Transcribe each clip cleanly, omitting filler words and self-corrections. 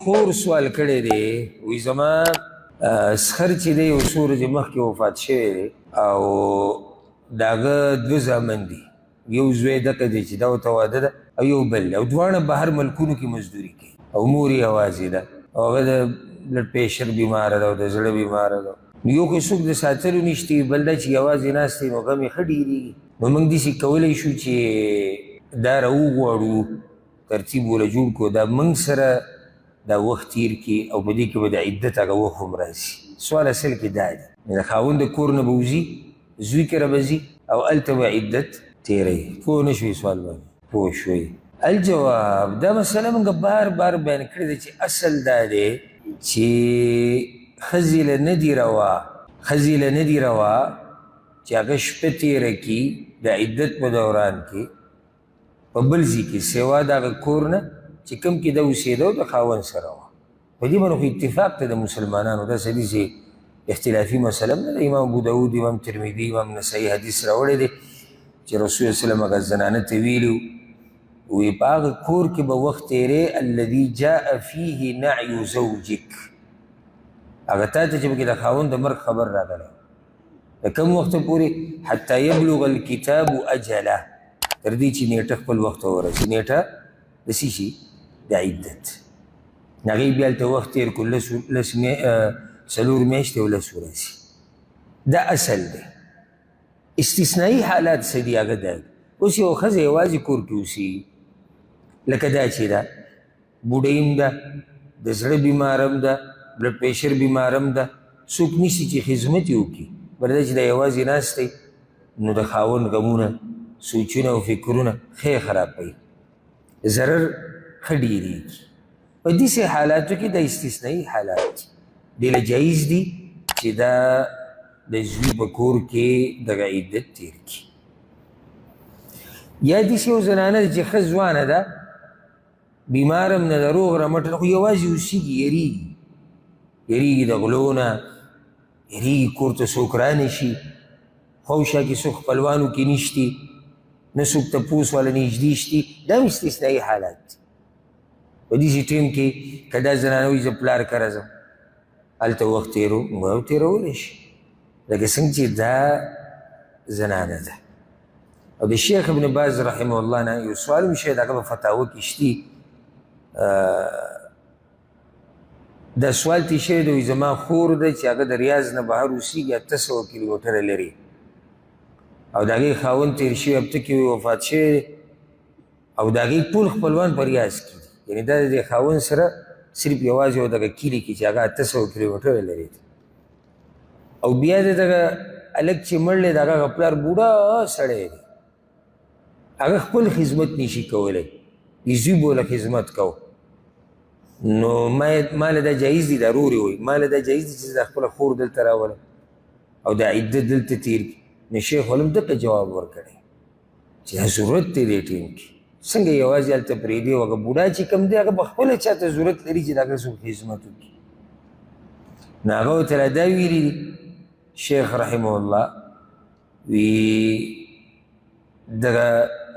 خور سوال کړی دی، وایي زما سخر چې دی یو څو ورځې مخکې وفات شوی دی او د هغه دوه زامن دي، یو زوی دقه دی چې دا ورته واده ده او یو بل، او دواړه بهر ملکونو کې مزدوري کوي او مور یې یوازې ده او هغه د بلډ پریشر بیماره ده او د زړه بیماره ده. نو یو خو څوک د ساتلو نشته، بل دا چې یوازې ناست دی نو غم یې ښه ډېرېږي. نو موږ داسې کولی شو چې دا راوغواړو، ترتیب وله جوړ کړو، دا موږ سره دا وخت تېر کړي او په دې کې به د عدت هغه وخت هم راځي. سوال اصل کې دا دی، د خاوند د کور نه به وځي، زوی کره به ځي او هلته به عدت تېروي. پوه نه شوې سوال باندې؟ پوه شوې. الجواب، دا مسله موږ بار بار بیان کړې ده چې اصل دا دی چې ښځې له نه دي روا، ښځې له نه دي روا چې هغه شپه تېره کړي د عدت په دوران کې په بل ځای کې سوا د هغه کور نه چې کوم کې ده اوسېده او د خاوند سره وه. په دې باندې خو اتفاق دی د مسلمانانو، داسې حدیث اختلافي مسله هم نه ده. امام ابو داود، امام ترمذي، امام نسایي حدیث راوړی دی چې رسول الله صلی الله علیه وسلم هغه زنانه ته ویلي وي په هغه کور کې به وخت تېرې الذي جاء فيه نعي زوجك، هغه تا ته چې پکې د خاوند د مرګ خبر راغلی د کوم وخته پورې، حتی یبلغ الکتاب اجله، تر دې چې نیټه خپل وخت ته ورسي. نیټه د څه شي؟ د عدت. هغې بیا هلته وخت تېر کړو، لس لس څلور میاشتې او لس ورځې. دا اصل دی. استثنایي حالات څه دي؟ هغه دا اوس یو ښځه یوازې کور کې اوسي، لکه دا چې ده بوډۍ هم ده، د زړه بیمار هم ده، بلډ پریشر بیمار هم ده، څوک نشي چې خدمت یې وکړي، بل دا چې دا یوازې ناست دی نو د خاوند غمونه، سوچونه او فکرونه ښه یې خرابوي، ضرر ښه ډېرېږي. په داسې حالاتو کې دا استثنایي حالات دي، دې له جایز دي چې دا د زوی په کور کې دغه عدت تېر کړي. یا داسې یو زنانه ده چې ښه ځوانه ده، بیمار هم نه ده، روغ رمټ ده، خو یوازې اوسېږي، یریږي، یریږي د غلو نه، یریږي کور ته څوک رانه شي، خواوشا کې څوک خپلوانو کې نشتي، نه څوک تپوس والا نږدې شتي. دا هم استثنایي حالات دي. په داسې ټایم کې که دا زنانه وایي زه پلار کره ځم، هلته وخت تېرو، موږ هم تېرولی شي، لکه څنګه چې دا زنانه ده. او د شیخ ابن باز رحمه الله نه یو سوال هم شوی د هغه په فتاوه کې شتي، دا سوال ترې شوی دی، وایي زما خور ده چې هغه د ریاض نه بهر اوسېږي، 800 کیلومتره لري، او د هغې خاوند تېر شوی هفته کې وفات شوی دی، او د هغې ټول خپلوان په ریاض کې دي، یعنې دا د دې خاوند سره صرف یوازې او دغه کلي کې چې هغه 800 کیلومتره لري دی. او بیا د دغه هلک چې مړ دی، د هغه پلار بوډا سړی دی، هغه خپل خدمت نشي کولی، د زوی به له خدمت کو. نو ما له دا جایز دي، دا رور یې وایي، ما له دا جایز دي چې زه دا خپله خور دلته راولم او دا عدت دلته تېر کړي. نو شیخ علم دقه جواب ورکړی چې دا ضرورت دی دې ټیم کې، څنګه یوازې هلته پرېږدي او هغه بوډا چې کوم دی هغه په خپله چا ته ضرورت لري چې د هغه څوک خدمت وکړي. نو هغه ورته لا دا ویلي دي شیخ رحمه الله، وی دغه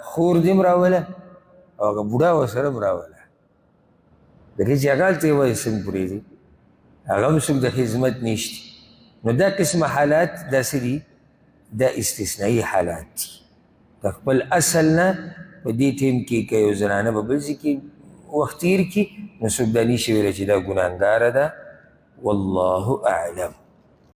خور دې هم راوله او هغه بوډا ورسره هم راوله، ځکه چې هغه هلته یوازې څنګه پرېږدي، هغه هم څوک د خدمت نشته. نو دا قسمه حالات داسې دي، دا استثنایي حالات دي. د خپل اصل نه په دې ټیم کې که یو زنانه په بل ځای کې وخت تېر کړي، نو څوک دا نشي ویلی چې دا ګناهګاره ده. والله اعلم.